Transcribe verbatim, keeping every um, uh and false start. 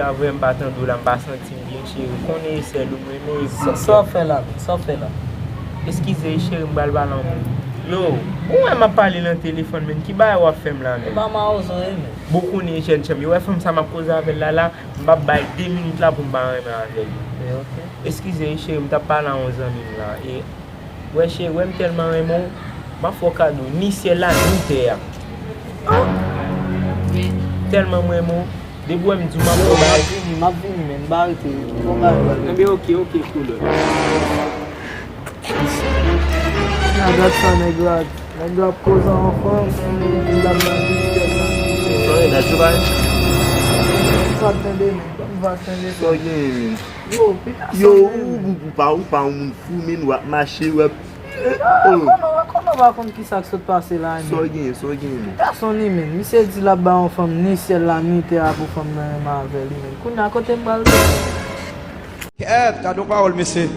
Avre m pa tande w la, m pa santi m byen, cheri. Konnen e sèl ou m renmen. Sa w fè la menm? Sa w fè la? Eskize, cheri, m pral pale an moun. Yo, ou wè m ap pale nan telefòn, menm ki bagay w ap fè m la menm? Mama Ozo ye menm. Bon, konnen jèn chanm, yo wè fanm sa m ap koze avè l la la, m p ap bay de minit la pou m pa renmen avè l. E ok. Eskize, cheri, m t ap pale a yon zanmi m la. E, wè, cheri, wè m tèlman renmen w, m ap fè w kado ni syèl la, ni tè a. Tèlman m renmen w, depi w wè m di w m ap fè w M ap bagay. Vini, m ap vini, men m pa rete. Bon bagay, bagay. Ebyen, ok, ok, cool. Nèg la sa, nèg la, nèg la ap koze an franse, nèg la ap nan misyèl la. Sa w ye, nèg yo bay? M va tande, men, m va tande. Sa w genyen, men? Yo, pita Yo, sa, men. Ou, ou, ou pa, ou pa yon moun fou, men w ap mache, w ap. Ah, konnen, konnen w pa konn ki sa k sot pase la, Sa w men. Genyen, sa w genyen, men? Gason li, men. Misye di l ap bay yon fanm ni syèl la, ni tè a pou fanm nan renmen avè li, men. Kounye a, kote m pral rete? Kèt, gade yon pawòl, mesye.